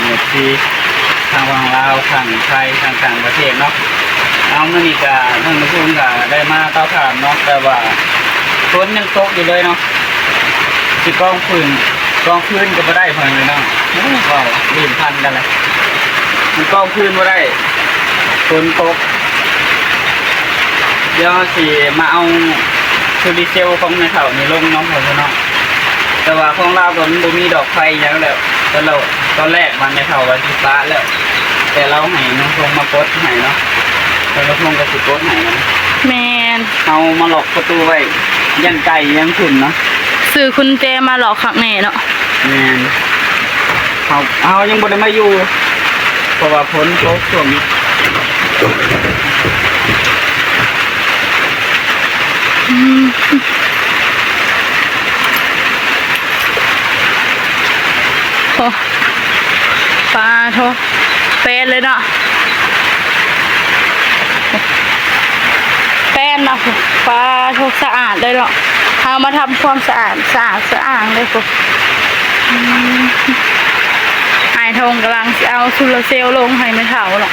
ເອັຟຊີ ທັງຝັ່ງລາວ ທັງໄທ ທັງຕ່າງປະເທດເນາະ. ເອົາ ມື້ນີ້ກະ ທ່ານຜູ້ຊົມກະໄດ້ມາເຕົາຖ່ານເນາະ ແຕ່ວ່າຝົນຍັງຕົກຢູ່ເລີຍເນາະ ຊິກອງຟືນ ກອງຟືນກໍບໍ່ໄດ້ ພໍ່ແມ່ພີ່ນ້ອງ. ໂອ້ ເວົ້າລື່ນພັນກັນລະ ມັນກອງຟືນບໍ່ໄດ້ ຝົນຕົກ. ດຽວເຮົາຊິມາເອົາໂຊລາເຊວຂອງແມ່ເຖົ້ານີ້ລົງເນາະ ພໍ່ແມ່ພີ່ນ້ອງ. ແຕ່ວ່າຂອງລາວກໍມັນບໍ່ມີດອກໄຟຫຍັງແລ້ວ ຕອນແລກ ຕອນແລກວ່າແມ່ເຖົ້າວ່າຊິປະແລ້ວ ແຕ່ລາວໃຫ້ນ້ອງທົງມາປົດໃຫ້ເນາະ ແລ້ວນ້ອງທົງກໍຊິປົດໃຫ້ນຳ. ແມ່ນ ເຮົາມາລັອກປະຕູໄວ້ ຢ້ານໄກ່ຢ້ານຝຸ່ນເນາະ. ຊື້ກຸນແຈມາລັອກຄັກແນ່ເນາະ. ແມ່ນ ເຮົາ ເຮົາຍັງບໍ່ໄດ້ມາຢູ່ ເພາະວ່າຝົນຕົກຊ່ວງນີ້. ອືມ ໂອ້ ປາໂທ້ ແປນເລີຍເນາະ ແປນເນາະ. ປາໂທ້ ສະອາດເລີຍເນາະ ເຮົາມາທຳຄວາມສະອາດ ສະອາດສະອ້າງເລີຍພຸ້ນ. ອືມ ອ້າຍທົງກຳລັງຊິເອົາໂຊລາເຊວລົງໃຫ້ແມ່ເຖົ້າເນາະ.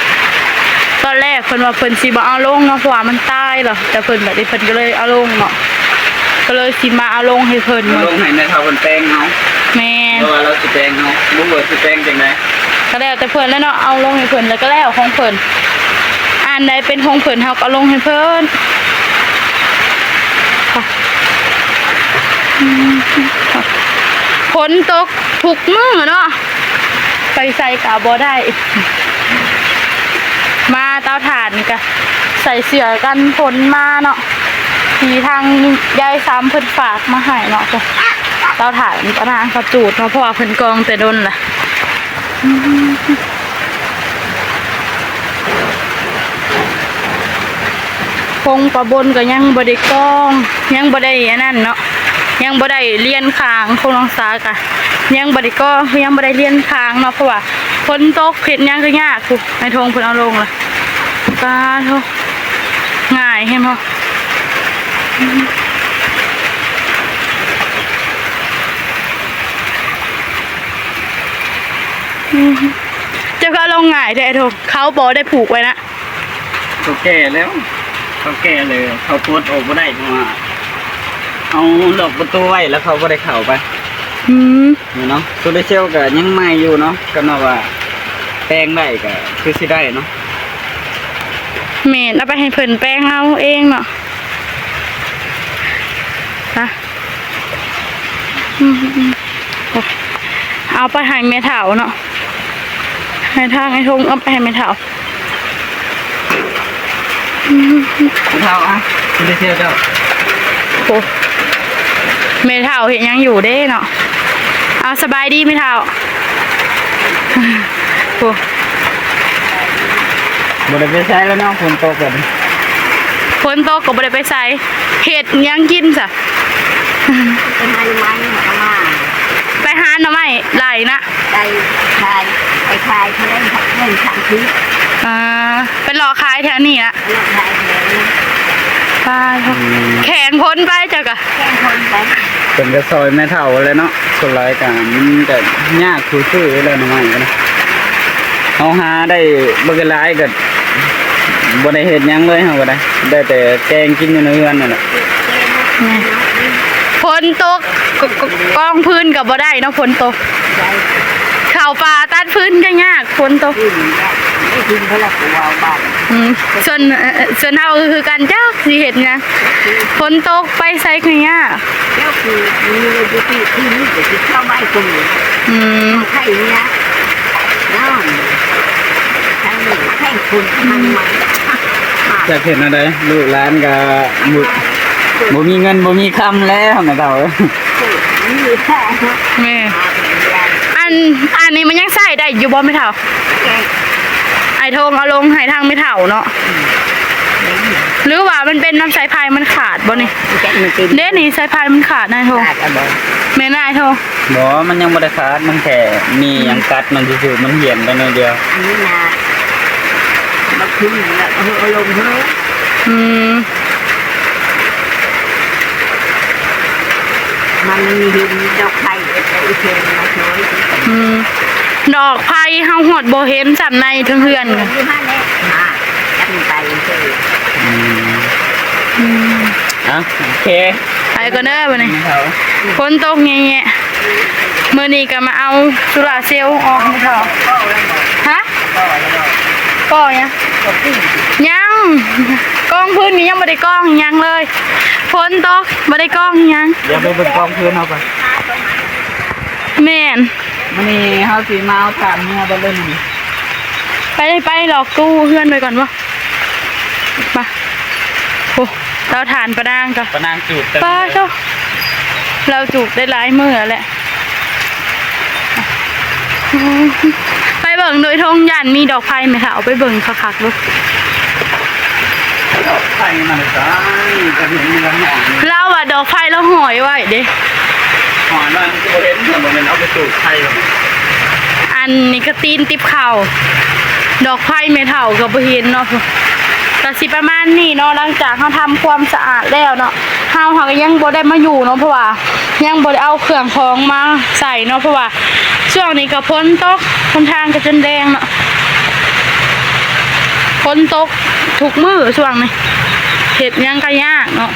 ຕອນແລກເພິ່ນວ່າເພິ່ນຊິບໍ່ເອົາລົງເນາະ ເພາະວ່າມັນຕາຍແລ້ວ ແຕ່ເພິ່ນ ບາດນີ້ເພິ່ນກໍເລີຍເອົາລົງເນາະ ກໍເລີຍຊິມາເອົາລົງໃຫ້ເພິ່ນ. ເອົາລົງໃຫ້ແມ່ເຖົ້າເພິ່ນແປງເອົາ. ແມ່ນ ເພາະວ່າລາວຊິແປງເອົາ ບໍ່ຮູ້ວ່າຊິແປງຈັ່ງໃດ ກໍແລ້ວແຕ່ເພິ່ນແຫຼະເນາະ ເອົາລົງໃຫ້ເພິ່ນ ແລ້ວກໍແລ້ວຂອງເພິ່ນ. ອັນໃດເປັນຂອງເພິ່ນ ເຮົາກໍເອົາລົງໃຫ້ເພິ່ນ. ຝົນຕົກທຸກມື້ເນາະ ໄປໃສກໍບໍ່ໄດ້. ມາເຕົາຖ່ານນີ້ກໍໃສ່ເສື້ອກັນຝົນມາເນາະ ທີ່ທາງຍາຍຊຳເພິ່ນຝາກມາໃຫ້ເນາະ. ເຕົາຖ່ານປານາງເຂົາຈູດເນາະ ເພາະວ່າເພິ່ນກອງແຕ່ດົນລະ. ໂຮງປາບົນກໍຍັງບໍ່ໄດ້ກອງ ຍັງບໍ່ໄດ້ອັນນັ້ນເນາະ ຍັງບໍ່ໄດ້ລຽນຄາງ. ໂຄງນ້ອງສາກະຍັງບໍ່ໄດ້ກອງ ຍັງບໍ່ໄດ້ລຽນຄາງເນາະ ເພາະວ່າຝົນຕົກເຮັດຫຍັງກໍຍາກ. ພຸ້ນ ໃນທົ່ງເພິ່ນເອົາລົງລະ ປາໂທ້ ງ່າຍແຮງເນາະ. ເຈົ້າຄືເອົາລົງງ່າຍແທ້ ໂທ້ ເຂົາບໍ່ໄດ້ຜູກໄວ້ນະ. ເຂົາແກ່ແລ້ວ ເຂົາແກ່ແລ້ວ ເຂົາປົດອອກບໍ່ໄດ້ ເພາະວ່າເຮົາລັອກປະຕູໄວ້ ແລ້ວເຂົາບໍ່ໄດ້ເຂົ້າໄປ. ອືມ ນີ້ເນາະ ໂຊລາເຊວກໍຍັງໃໝ່ຢູ່ເນາະ ກໍນັບວ່າແປງໄດ້ກໍຄືຊິໄດ້ເນາະ. ແມ່ນ ເອົາໄປໃຫ້ເພິ່ນແປງເອົາເອງເນາະ. ອາ ອືມ ອືມ ໂອ້ ເອົາໄປໃຫ້ແມ່ເຖົ້າເນາະ ໃຫ້ທາງອ້າຍທົງເອົາໄປໃຫ້ແມ່ເຖົ້າ. ອືມ ແມ່ເຖົ້າ ອະ ຊິໄດ້ເຊື່ອເຈົ້າ. ໂອ້ ແມ່ເຖົ້າເຮັດຫຍັງຢູ່ເດ້ເນາະ. ເອົາ ສະບາຍດີແມ່ເຖົ້າ. ໂອ້ ບໍ່ໄດ້ໄປໃສແລ້ວເນາະ ຝົນຕົກແບບນີ້. ຝົນຕົກກໍບໍ່ໄດ້ໄປໃສ ເຮັດຫຍັງກິນຊະ? ໄປຫາໜໍ່ໄມ້ ເອົາມາ ໄປຫາໜໍ່ໄມ້ໄລ່ນະ ໄປຂາຍ ໄປຂາຍເທົ່າໃດ ເງິນສາມສິບ. ອ່າ ໄປເລາະຂາຍແຖວນີ້ລະ ເລາະຂາຍແຖວນີ້. ປາໂທ້ ອືມ ແຂ່ງຄົນໄປເຈົ້າກະ ແຂ່ງຄົນໄປ. ເພິ່ນກໍຊ່ອຍແມ່ເຖົ້າແຫຼະເນາະ ສ່ວນຫຼາຍກໍມັນກໍຍາກຄືໆແຫຼະ ໜໍ່ໄມ້ກໍນະ ເຮົາຫາໄດ້ບັກຫຼາຍກໍ ບໍ່ໄດ້ເຮັດຫຍັງເລີຍ ເຮົາກໍໄດ້ ໄດ້ແຕ່ແກງກິນຢູ່ໃນເຮືອນນັ້ນແຫຼະ. ແມ່ນ ຝົນຕົກ ກ- ກ- ກອງຟືນກໍບໍ່ໄດ້ເນາະ ຝົນຕົກ. ເຂົ້າປ່າຕັດຟືນກໍຍາກ ຝົນຕົກ. ອືມ ສ່ວນ ເອີ ສ່ວນເຮົາກໍຄືກັນ ຈັກຊິເຮັດຫຍັງ ຝົນຕົກໄປໃສກໍຍາກ. ເຈົ້າຄືມີຢູ່ທີ່ ທີ່ນີ້ກໍຊິເຂົ້າໄວ້ຄົນ. ອືມ ໃຜເນຍ ນ້ອງ ທາງນີ້ໃຜຄົນທາງໃໝ່ ຈັກເຮັດແນວໃດ ລູກຫຼານກໍບໍ່ ບໍ່ມີເງິນບໍ່ມີຄຳແລ້ວນະເຖົ້າ. ແມ່ ອັນ ອັນນີ້ມັນຍັງໃຊ້ໄດ້ຢູ່ບໍ່ແມ່ເຖົ້າ? ອ້າຍໂທງເອົາລົງໃຫ້ທາງແມ່ເຖົ້າເນາະ ຫຼືວ່າມັນເປັນນຳສາຍໄຟມັນຂາດບໍ່ນີ້? ເດ້ນີ້ ສາຍໄຟມັນຂາດນະອ້າຍໂທງ. ຂາດແລ້ວບໍ່? ແມ່ນນະອ້າຍໂທງ. ບໍ່ ມັນຍັງບໍ່ໄດ້ຂາດ ມັນແຄ່ມີຫຍັງກັດມັນຊື່ໆ ມັນຫ່ຽນໄປໜ້ອຍດຽວ. ນີ້ນະ ບັກຄືນລະ ເອີ ເອົາລົງເທີ. ອືມ ມັນມີຫີນດອກໄຂ່ ເອີ ເອີ ອີເທັງມາຊ່ວຍ. ອືມ. ດອກໄຟເຮົາຮອດບໍ່ເຫັນຊ້ຳໃນເທິງເຮືອນ. ຢູ່ຫັ້ນແຫຼະ ອ່າ ຈັກມັນໄປເຊີ. ອືມ ອືມ ເອົ້າ ໂອເຄ ໄປກ່ອນເດີບັດນີ້. ຝົນຕົກແຍະໆ ມື້ນີ້ກໍມາເອົາໂຊລາເຊວອອກ. ຮະ? ກໍຫຍັງ? ຍັງ ກອງຟືນນີ້ຍັງບໍ່ໄດ້ກອງຫຍັງເລີຍ. ຝົນຕົກ ບໍ່ໄດ້ກອງຫຍັງ. ດຽວໄປເບິ່ງກອງຟືນເຮົາກ່ອນ. ແມ່ນ. ມື້ນີ້ເຮົາຊິມາເອົາຖ່ານເມືອເບິດເລີຍມື້ນີ້. ໄປ ໄປຫຼອກຕູ້ເຮືອນໄວ້ກ່ອນບໍ່? ມາ. ໂອ້ ເຕົາຖ່ານປານາງກໍ ປານາງຈູດເຕັມເລີຍ. ປາໂທ້ ລາວຈູດໄດ້ຫຼາຍມື້ແລ້ວແຫຼະ. ໄປເບິ່ງໂດຍທົ່ງ ຢ້ານມີດອກໄຟແມ່ເຖົ້າ ໄປເບິ່ງຄັກໆເບິ່ງ. ດອກໄຟມາແຕ່ໃສ ກໍເຫັນຢູ່ນຳຫ້ອງ. ລາວວ່າດອກໄຟລາວຫ້ອຍໄວ້ເດ້. ຫ້ອຍໄວ້ມັນຄືບໍ່ເຫັນ ບໍ່ແມ່ນເອົາໄປຈູດໄຟ. ອັນນີ້ກໍຕີນຕິບເຂົ້າ ດອກໄຟແມ່ເຖົ້າກໍບໍ່ເຫັນເນາະ. ກໍຊິປະມານນີ້ເນາະ ຫຼັງຈາກເຮົາທຳຄວາມສະອາດແລ້ວເນາະ. ເຮົາຫາກະຍັງບໍ່ໄດ້ມາຢູ່ເນາະ ເພາະວ່າຍັງບໍ່ໄດ້ເອົາເຄື່ອງຂອງມາໃສ່ເນາະ ເພາະວ່າຊ່ວງນີ້ກໍຝົນຕົກ ຫົນທາງກໍຈົນແດງເນາະ. ຝົນຕົກທຸກມື້ຊ່ວງນີ້ ເຮັດຫຍັງກໍຍາກເນາະ.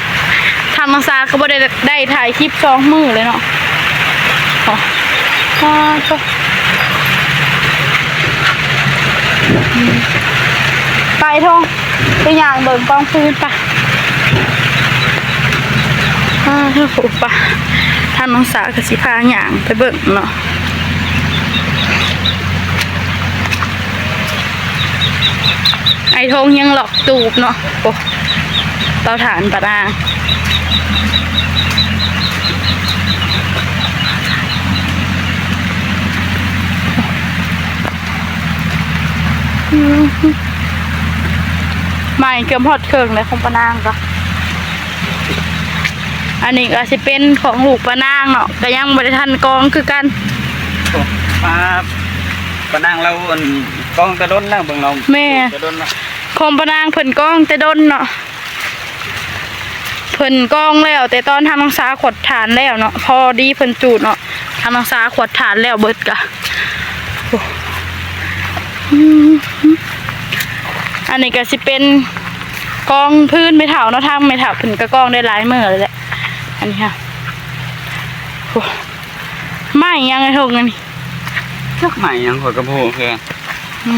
ທາງນ້ອງສາກໍບໍ່ໄດ້ ໄດ້ຖ່າຍຄລິບສອງມື້ເລີຍເນາະ. ອໍ ອໍ ໄປ ທ່ອງ ໄປຍ່າງເບິ່ງກອງຟືນໄປ. ອ້າ ໂອ້ ປະ ທາງນ້ອງສາກໍຊິພາຍ່າງໄປເບິ່ງເນາະ. ໄອ້ທົງຍັງຫຼອກຕູບເນາະ. ໂອ້ ເຕົາຖ່ານປານາງ. ໄໝ້ເກືອບຮອດເຄິ່ງແລ້ວຂອງປານາງກໍ. ອັນນີ້ກໍຊິເປັນຂອງລູກປານາງເນາະ ກໍຍັງບໍ່ໄດ້ທັນກອງຄືກັນ. ໂອ້ ປາ ປານາງລາວ ອັນ ກອງແຕ່ດົນແລ້ວ ເບິ່ງລາວ. ແມ່ນ ແຕ່ດົນແລ້ວ. ຂອງປານາງເພິ່ນກອງແຕ່ດົນເນາະ. ເພິ່ນກອງແລ້ວ ແຕ່ຕອນທາງນ້ອງສາຂວດຖ່ານແລ້ວເນາະ ພໍດີເພິ່ນຈູດເນາະ. ທາງນ້ອງສາຂວດຖ່ານແລ້ວເບິດກະ ໂອ້ ອືມ ອັນນີ້ກະຊິເປັນກອງຟືນແມ່ເຖົ້າເນາະ ທາງແມ່ເຖົ້າເພິ່ນກະກອງໄດ້ຫຼາຍມື້ແລ້ວແຫຼະ. ອັນນີ້ຮະ ໂອ້ ໄໝ້ຫຍັງໄອ້ທົງອັນນີ້ ຈັກໄໝ້ຫຍັງຂ້ອຍກໍບໍ່ຮູ້ຄືກັນ. ອື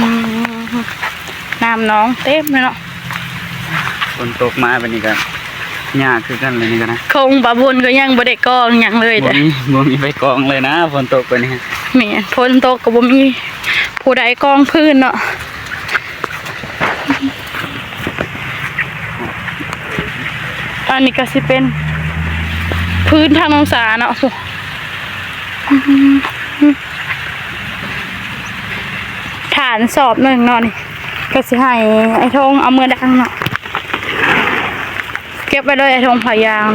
ມ ນ້ຳໜອງເຕັມເລີຍເນາະ. ຝົນຕົກມາບາດນີ້ກໍຍາກຄືກັນເລີຍນີ້ກໍນະ. ຄົງປາບຸນກໍຍັງບໍ່ໄດ້ກອງຫຍັງເລີຍ. ບໍ່ມີ ບໍ່ມີໄປກອງເລີຍນະ ຝົນຕົກບາດນີ້. ແມ່ນ ຝົນຕົກກໍບໍ່ມີຜູ້ໃດກອງຟືນເນາະ. ອັນນີ້ກໍຊິເປັນຟືນທາງນ້ອງສາເນາະ. ຖ່ານສອບໜຶ່ງເນາະ ນີ້ກໍຊິໃຫ້ໄອ້ທົງເອົາເມືອດັງເນາະ. ເກັບໄວ້ເລີຍໄອ້ທົງຜ້າຢາງ.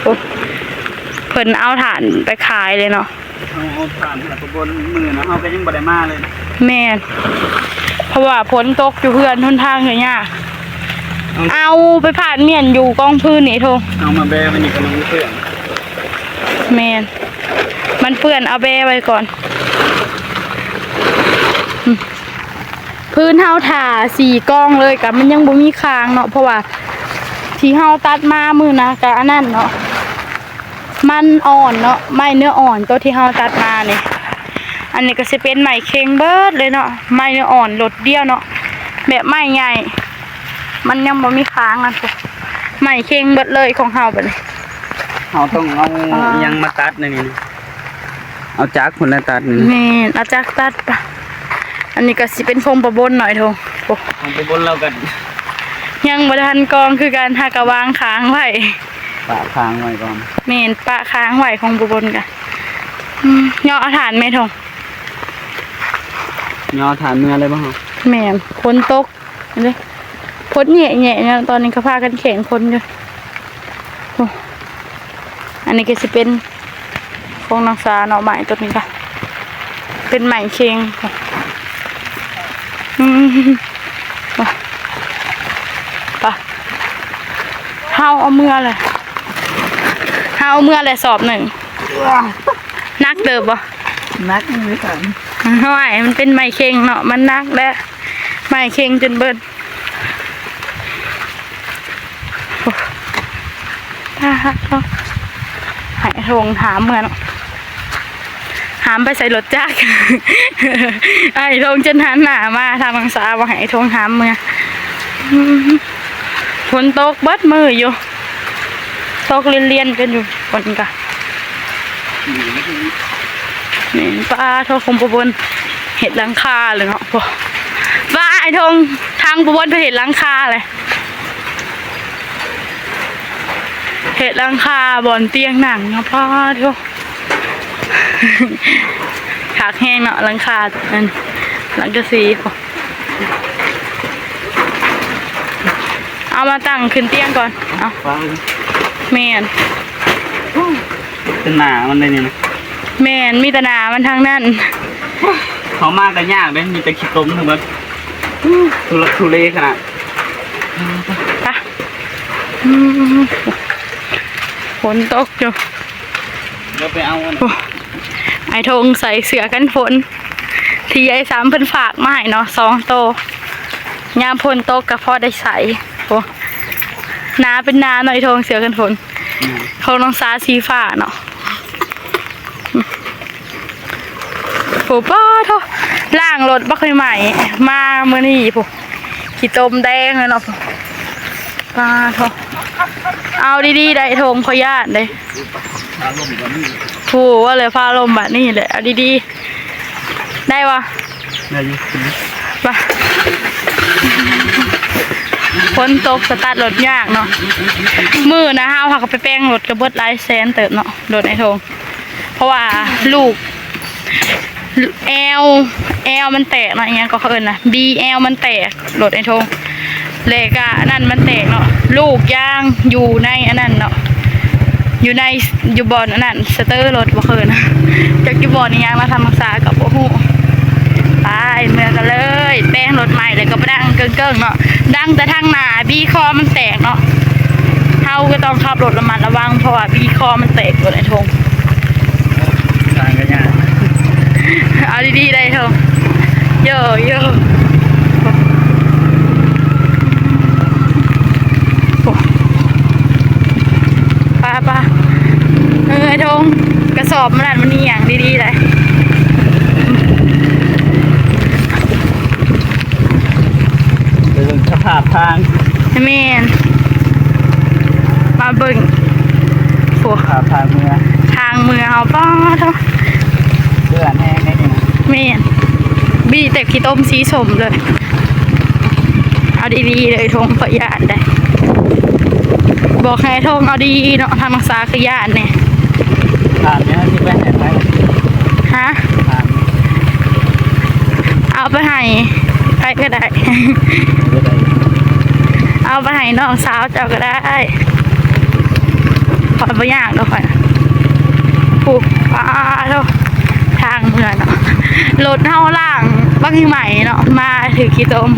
ໂອ້ ເພິ່ນເອົາຖ່ານໄປຂາຍເລີຍເນາະ. ເຮົາເອົາຖ່ານຫາກະບົນມື້ນະ ເຮົາກໍຍັງບໍ່ໄດ້ມາເລີຍ. ແມ່ນ ເພາະວ່າຝົນຕົກຢູ່ເຮືອນ ຫົນທາງກໍຍາກ. ເອົາ ເອົາໄປພາດມ້ຽນຢູ່ກອງຟືນນີ້ໂທ. ເອົາມາແບໄວ້ນີ້ກໍມັນເປື້ອນ. ແມ່ນ ມັນເປື້ອນ ເອົາແບໄວ້ກ່ອນ. ອືມ ພື້ນເຮົາຖ້າສີ່ກອງເລີຍກະມັນຍັງບໍ່ມີຄ້າງເນາະ ເພາະວ່າທີ່ເຮົາຕັດມາມື້ນະກະອັນນັ້ນເນາະ ມັນອ່ອນເນາະ ໄມ້ເນື້ອອ່ອນໂຕທີ່ເຮົາຕັດມານີ້. ອັນນີ້ກໍຊິເປັນໄມ້ເຄັ່ງເບິດເລີຍເນາະ ໄມ້ເນື້ອອ່ອນໂດດດ່ຽວເນາະ ແບບໄມ້ໃຫຍ່ ມັນຍັງບໍ່ມີຄ້າງນະ ໄມ້ເຄັ່ງເບິດເລີຍຂອງເຮົາບັດນີ້. ເຮົາຕ້ອງເອົາ ອ່າ ອີ່ຫຍັງມາຕັດໃນນີ້ ເອົາຈັກພຸ້ນແຫຼະຕັດນີ້. ແມ່ນ ເອົາຈັກຕັດປະ. ອັນນີ້ກໍຊິເປັນຂອງປາບົນໜ້ອຍໂທ. ໂອ້ ຂອງປາບົນລາວກໍຍັງບໍ່ທັນກອງຄືກັນ ຫາກະວາງຄ້າງໄວ້ ປະຄ້າງໄວ້ກ່ອນ. ແມ່ນ ປະຄ້າງໄວ້ຂອງປາບົນກະ. ອືມ ຍໍເອົາຖ່ານແມ່ໂທ ຍໍຖ່ານເມືອເລີຍບໍ່? ແມ່ນ ຝົນຕົກ. ເດ້ ພົດແຍະໆ ເນາະ ຕອນນີ້ກໍພາກັນແຂ່ງຄົນຢູ່. ໂອ້ ອັນນີ້ກໍຊິເປັນຂອງນ້ອງສາເນາະ ໄມ້ຕົ້ນນີ້ກະເປັນໄມ້ເຄັ່ງ. ອືມ ໄປ ເຮົາເອົາເມືອແຫຼະ ເຮົາເອົາເມືອແຫຼະສອບໜຶ່ງ. ໜັກເຕີບບໍ່? ໜັກຢູ່ຊັ້ນ. ຫ້ອຍ ມັນເປັນໄມ້ເຄັ່ງເນາະ ມັນໜັກແຫຼະ ໄມ້ເຄັ່ງຈົນເບິດ. ໂອ້ ຕາຍ ໃຫ້ອ້າຍທົງຫາມເມືອເນາະ ຫາມໄປໃສ່ລົດຈັກ ອ້າຍທົງຈົນຫັນໜ້າມາທາງຝັ່ງສາ ບໍ່ໃຫ້ອ້າຍທົງຫາມເມືອ. ອືມ ຝົນຕົກເບິດມື້ຢູ່ ຕົກລຽນໆກັນຢູ່ ຝົນກະ ນີ້ ປາໂທ ຄຸມປະບົນເຮັດຫຼັງຄາເລີຍເນາະ. ໂອ້ ປາ ອ້າຍທົງ ທາງປະບົນເພິ່ນເຮັດຫຼັງຄາເລີຍ ເຮັດຫຼັງຄາບ່ອນຕຽງນັ່ງເນາະ ປາໂທ ຄັກແຮງເນາະ ຫຼັງຄາ ອັນ ສັງກະສີ. ເອົາມາຕັ້ງຂຶ້ນຕຽງກ່ອນ ເອົາ ວາງ ແມ່ນ ແຕ່ໜ້າມັນໄດ້ນີ້ນະ ແມ່ນ ມີແຕ່ໜ້າມັນທັງນັ້ນ ເຮົາມາກໍຍາກເດ້ ມີແຕ່ຂີ້ຕົມທັງໝົດ ທຸລັກທຸເລຂະໜາດ ໄປ ອືມ ຝົນຕົກຢູ່ ດຽວໄປເອົາອັນ ໂອ້ ອ້າຍທົງໃສ່ເສື້ອກັນຝົນ ທີ່ຍາຍສາມເພິ່ນຝາກມາໃຫ້ເນາະ ສອງໂຕ ຍາມຝົນຕົກກໍພໍໄດ້ໃສ່. ໂອ້ ໜາເປັນໜາເນາະ ອ້າຍທົງ ເສື້ອກັນຝົນ ອືມ ຂອງນ້ອງສາສີຟ້າເນາະ. ໂອ້ ປາໂທ ລ້າງລົດບັກໃໝ່ໆ ມາມື້ນີ້ ໂອ້ ຂີ້ຕົມແດງເລີຍເນາະ ປາໂທ. ເອົາດີໆ ໄດ້ ໂທງ ຂ້ອຍຢ້ານເດ້ ໂອ້ ວ່າແລ້ວຟ້າລົມບາດນີ້ແຫຼະ ເອົາດີໆ ໄດ້ບໍ່? ໄດ້ຢູ່ ໄປ ຝົນຕົກສະຕາດລົດຍາກເນາະ ມື້ນະ ເຮົາຫາກໍໄປແປງລົດ ກໍເບິດຫຼາຍແສນເຕີບເນາະ ລົດອ້າຍໂທງ ເພາະວ່າລູກ ແອວ ແອວມັນແຕກເນາະ ອີ່ຫຍັງກໍເຂົາເອີ້ນນະ ບີແອວມັນແຕກ ລົດອ້າຍໂທງ ແລະກະອັນນັ້ນມັນແຕກເນາະ ລູກຢາງຢູ່ໃນອັນນັ້ນເນາະ ຢູ່ໃນ ຢູ່ບ່ອນອັນນັ້ນ ສະເຕີລົດບໍ່ຄືນ ຈັກຢູ່ບ່ອນອີ່ຫຍັງເນາະ ທາງພາສາກໍບໍ່ຮູ້. ໄປ ເມືອກັນເລີຍ ແປງລົດໃໝ່ແລ້ວກໍບໍ່ດັງເກິ່ງໆເນາະ ດັງແຕ່ທາງໜ້າ ບີຄໍມັນແຕກເນາະ ເຮົາກໍຕ້ອງຂັບລົດລະມັດລະວັງ ເພາະວ່າບີຄໍມັນແຕກ ລົດອ້າຍໂທງ. ທາງກໍຍາກ ເອົາດີໆ ໄດ້ໂທງ ໂຢໂຢ ປາ ປາ ເອີ ໄອ້ໂທງ ກະສອບມັນນັ້ນມັນອີ່ຫຍັງດີໆ ໄດ້ ໄປເບິ່ງສະພາບທາງ ແມ່ນ ມາເບິ່ງ ໂອ້ ສະພາບທາງເມືອ ທາງເມືອເຮົາ ປາໂທ ເປື້ອນແຮງເດ້ນີ້ນະ ແມ່ນ ມີແຕ່ຂີ້ຕົມສີສົ້ມເລີຍ. ເອົາດີໆ ເດີ ໂທງ ຂ້ອຍຢ້ານໄດ໋ ບອກໃຫ້ໂທງເອົາດີເນາະ ທາງນ້ອງສາຄືຢ້ານແດ່. ຖາມແດ່ ຊິໄປໃຫ້ໃຜ? ຮະ? ຖາມ ເອົາໄປໃຫ້ໃຜກໍໄດ້ ເອົາໄປໃຫ້ນ້ອງສາວເຈົ້າກໍໄດ້ ຂ້ອຍບໍ່ຍາກດອກຂ້ອຍນະ. ໂອ້ ປາໂທ ທາງເມືອເນາະ ລົດເຮົາລ້າງບັກໃໝ່ເນາະ ມາຖືກຂີ້ຕົມ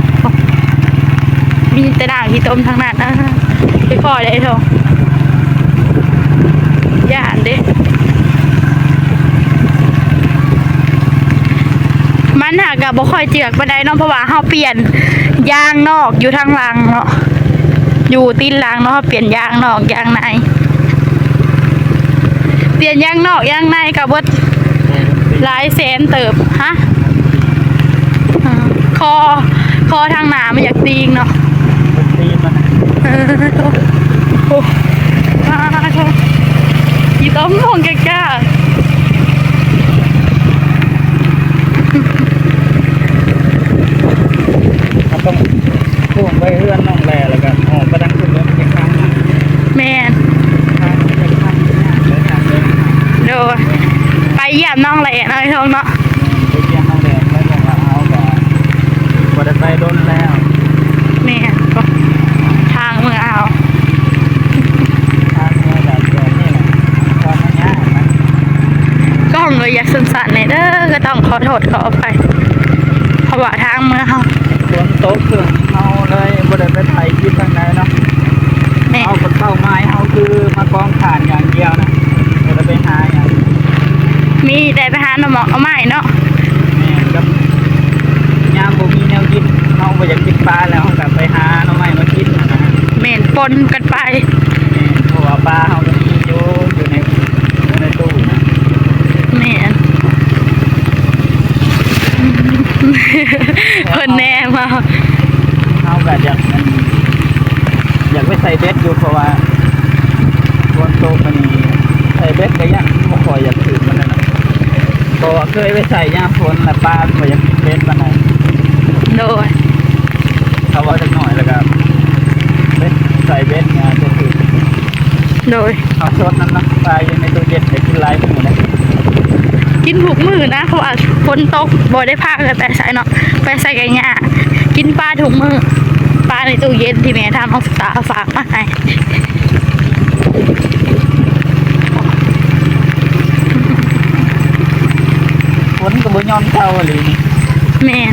ມີແຕ່ນ້ຳຂີ້ຕົມທັງນັ້ນ. ເອີ ຄ່ອຍໆ ເດີໂທງ ຢ້ານເດ້. ມັນຫາກະບໍ່ຄ່ອຍເຈືອກປານໃດເນາະ ເພາະວ່າເຮົາປ່ຽນຢາງນອກຢູ່ທາງຫຼັງເນາະ ຢູ່ຕີນຫຼັງເນາະ ເຮົາປ່ຽນຢາງນອກຢາງໃນ ປ່ຽນຢາງນອກຢາງໃນກະເບິດຫຼາຍແສນເຕີບ. ຮະ? ເອີ ຄໍ ຄໍທາງໜ້າມັນຢາກຕີງເນາະ ຕີງມັນ ເອີ ໂອ້ ປາໂທ ອີຕົມໂພງແກກາ ເຮົາຕ້ອງໂຄ້ງໄປເຮືອນນ້ອງແຫຼ ແລ້ວກໍອອກໄປທາງພຸ້ນ ແລ້ວມັນຈະຂ້າມມາ. ແມ່ນ ໂດຍ ໄປຢ້ຽມນ້ອງແຫຼເນາະ ໄອ້ໂທງເນາະ. ໄປຢ້ຽມນ້ອງແຫຼ ໄປບອກວ່າເຮົາກໍບໍ່ໄດ້ໄປດົນແລ້ວ. ແມ່ນ ທາງເມືອເຮົາ ທາງເມືອແບບນີ້ແຫຼະ ຄວາມຍາກນະ. ກ້ອງເລີຍຢາກສັ່ນໆ ແດ່ເດີ ກໍຕ້ອງຂໍໂທດຂໍອະໄພ ເພາະວ່າທາງເມືອເຮົາ ຝົນຕົກເຄື່ອງເຮົາເລີຍບໍ່ໄດ້ໄປຖ່າຍຄລິບທາງໃດເນາະ. ແມ່ນ ເຮົາກໍເປົ້າໝາຍເຮົາຄືມາກອງຖ່ານຢ່າງດຽວນະ ບໍ່ໄດ້ໄປຫາຫຍັງ ມີແຕ່ໄປຫາໜໍ່ໝອກໜໍ່ໄມ້ເນາະ. ແມ່ນ ບໍ່ຢາກກິນປາແລ້ວ ເຮົາກໍໄປຫາໜໍ່ໄມ້ມາກິນນະ. ແມ່ນ ປົນກັນໄປ. ແມ່ນ ເພາະວ່າປາເຮົາກໍມີຢູ່ ຢູ່ໃນ ຢູ່ໃນຕູ້ນະ. ແມ່ນ ເພິ່ນແນມເຮົາ ເຮົາກໍຢາກ ອັນ ຢາກໄປໃສ່ເບັດຢູ່ ເພາະວ່າຝົນຕົກ ອັນນີ້ ໃສ່ເບັດກໍຍັງບໍ່ຄ່ອຍຢາກຖືກປານໃດນະ. ເພາະວ່າເຄີຍໄປໃສ່ຍາມຝົນ ແລ້ວປາມັນບໍ່ຢາກກິນເບັດປານໃດ. ໂດຍ ເຮົາເວົ້າຈັກໜ້ອຍແລ້ວກໍເບັດ ໃສ່ເບັດ ອາດຈະຖືກ. ໂດຍ ເອົາສົດນຳເນາະ ປາຢູ່ໃນຕູ້ເຢັນກໍກິນຫຼາຍມື້ແລ້ວ. ກິນທຸກມື້ນະ ເພາະວ່າຝົນຕົກ ບໍ່ໄດ້ພາກັນໄປໃສເນາະ ໄປໃສກໍຍາກ. ກິນປາທຸກມື້ ປາໃນຕູ້ເຢັນທີ່ແມ່ທາງອອກຕາຝາກມາໃຫ້. ຝົນກໍບໍ່ຍອມເຊົາອີ່ຫຼີນີ້. ແມ່ນ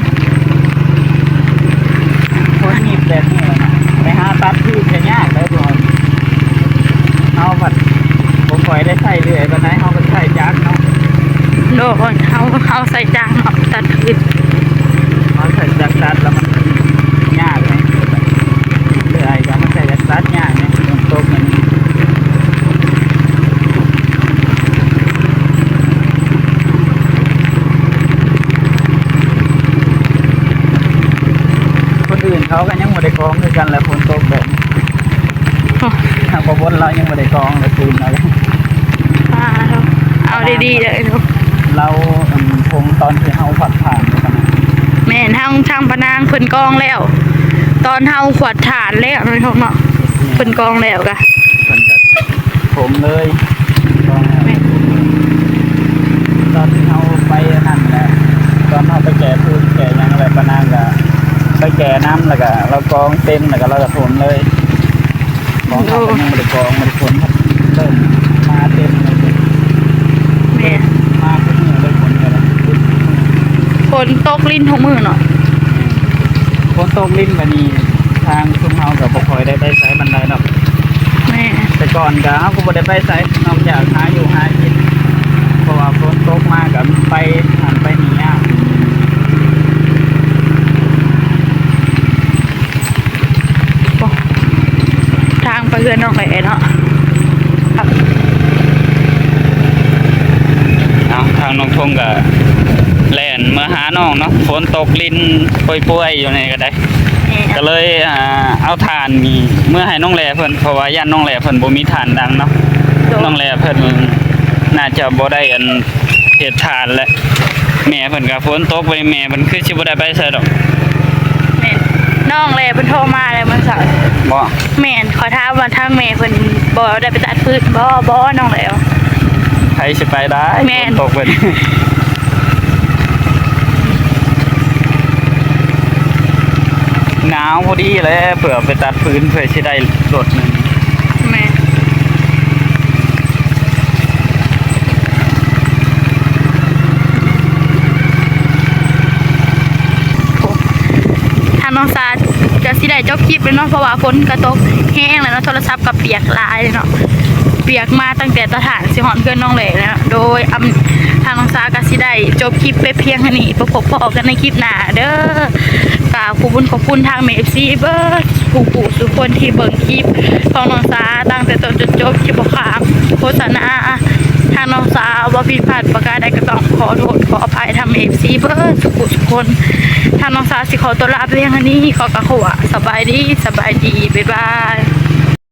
ຝົນນີ້ແບບນີ້ແຫຼະເນາະ ໄປຫາຕັດພືດກໍຍາກເດ້ ເຮົາພັດບໍ່ຄ່ອຍໄດ້ໃຊ້ເລື່ອຍປານໃດ ເຮົາກໍໃຊ້ຈັກເນາະ. ໂດຍ ເຮົາ ເຮົາໃຊ້ຈັກເນາະ ຕັດພືດ ເຮົາໃຊ້ຈັກຕັດແລ້ວມັນຍາກເດ້. ເລື່ອຍກໍມາໃຊ້ຈັກຕັດຍາກແດ່ ຝົນຕົກນີ້. ຄົນອື່ນເຂົາກໍຍັງບໍ່ໄດ້ກອງຄືກັນແຫຼະ ຝົນຕົກແບບນີ້. ໂອ້ ທາງພໍ່ບົນລາວຍັງບໍ່ໄດ້ກອງເລີຍ ຄືນເອົາ ອ່າ ເອົາດີໆເດີ. ລາວ ອັນ ຄົງຕອນທີ່ເຮົາພັດຜ່ານຢູ່ຫັ້ນນະ. ແມ່ນ ທາງ ທາງພະນາງເພິ່ນກອງແລ້ວ ຕອນເຮົາຂວດຖ່ານແລ້ວເນາະ ເນາະ ເພິ່ນກອງແລ້ວກະ ເພິ່ນກະຖົມເລີຍ ກອງແລ້ວ. ແມ່ນ ຕອນທີ່ເຮົາໄປອັນນັ້ນແຫຼະ ຕອນເຮົາໄປແກ່ພູນແກ່ຫຍັງແຫຼະ ປານາງກະໄປແກ່ນຳ ແລ້ວກະລາວກອງເຕັມ ແລ້ວກະລາວກະຖົມເລີຍ. ຂອງເຮົາກໍຍັງບໍ່ໄດ້ກອງ ບໍ່ໄດ້ຂົນ ເລີ່ມມາເຕັມແລ້ວ. ແມ່ນ ມາທຸກມື້ເລີຍ ຝົນກໍ ຝົນຕົກລິນທຸກມື້ເນາະ. ແມ່ນ ຝົນຕົກລິນບາດນີ້ ທາງຊຸມເຮົາກໍບໍ່ຄ່ອຍໄດ້ໄປໃສປານໃດດອກ. ແມ່ນ ແຕ່ກ່ອນກໍ ເຮົາກໍບໍ່ໄດ້ໄປໃສ ນອກຈາກຫາຢູ່ຫາກິນ ເພາະວ່າຝົນຕົກມາກໍໄປຫັ້ນໄປນີ້ຍາກ. ໂອ້ ທາງໄປເຮືອນນ້ອງແອເນາະ. ເອົາ ທາງນ້ອງທົງກໍແລ່ນເມືອຫານ້ອງເນາະ ຝົນຕົກລິນປ່ວຍໆຢູ່ນີ້ກໍໄດ້. ແມ່ນ ກໍເລີຍ ອ່າ ເອົາຖ່ານນີ້ເມືອໃຫ້ນ້ອງແຫຼເພິ່ນ ເພາະວ່າຢ້ານນ້ອງແຫຼເພິ່ນບໍ່ມີຖ່ານດັງເນາະ. ໂດຍ ນ້ອງແຫຼເພິ່ນໜ້າຈະບໍ່ໄດ້ ອັນ ເຮັດຖ່ານແຫຼະ. ແມ່ເພິ່ນກໍຝົນຕົກໄປ ແມ່ເພິ່ນຄືຊິບໍ່ໄດ້ໄປໃສດອກ. ແມ່ນ ນ້ອງແຫຼເພິ່ນໂທມາແລ້ວມື້ເຊົ້າ. ບໍ່? ແມ່ນ ຂ້ອຍຖາມວ່າທາງແມ່ເພິ່ນບໍ່ໄດ້ໄປຕັດຟືນບໍ່? ບໍ່ ນ້ອງແຫຼ. ໃຜຊິໄປໄດ້? ແມ່ນ ຝົນຕົກເພິ່ນ ໜາວພໍດີແຫຼະ ເພື່ອໄປຕັດຟືນ ເພື່ອຊິໄດ້ລົດໜຶ່ງ. ແມ່ນ ທາງນ້ອງສາກໍຊິໄດ້ຈົບຄລິບແລ້ວເນາະ ເພາະວ່າຝົນກໍຕົກແຮງແລ້ວເນາະ ໂທລະສັບກໍປຽກຫຼາຍເນາະ ປຽກມາຕັ້ງແຕ່ຕະຖານຊິຮອດເຮືອນນ້ອງແຫຼແລ້ວ. ໂດຍ ອຳ ທາງນ້ອງສາກໍຊິໄດ້ຈົບຄລິບໄປພຽງເທົ່ານີ້ ໄປພົບພໍ້ກັນໃນຄລິບໜ້າເດີ. ກາບຂອບຄຸນ ຂອບຄຸນທາງແມ່ ເອັຟຊີ ເບິດ ທຸກຜູ້ທຸກຄົນທີ່ເບິ່ງຄລິບຂອງນ້ອງສາຕັ້ງແຕ່ຕົ້ນຈົນຈົບ ທີ່ບໍ່ຂ້າມໂຄສະນາທາງນ້ອງສາ. ເວົ້າຜິດພາດປະການໃດກໍຕ້ອງຂໍໂທດຂໍອະໄພທາງ ເອັຟຊີ ເບິດທຸກຜູ້ທຸກຄົນ. ທາງນ້ອງສາຊິຂໍຕົວລາໄປພຽງເທົ່ານີ້ ຂໍກະ ຂໍວ່າສະບາຍດີ ສະບາຍດີ ບາຍບາຍ.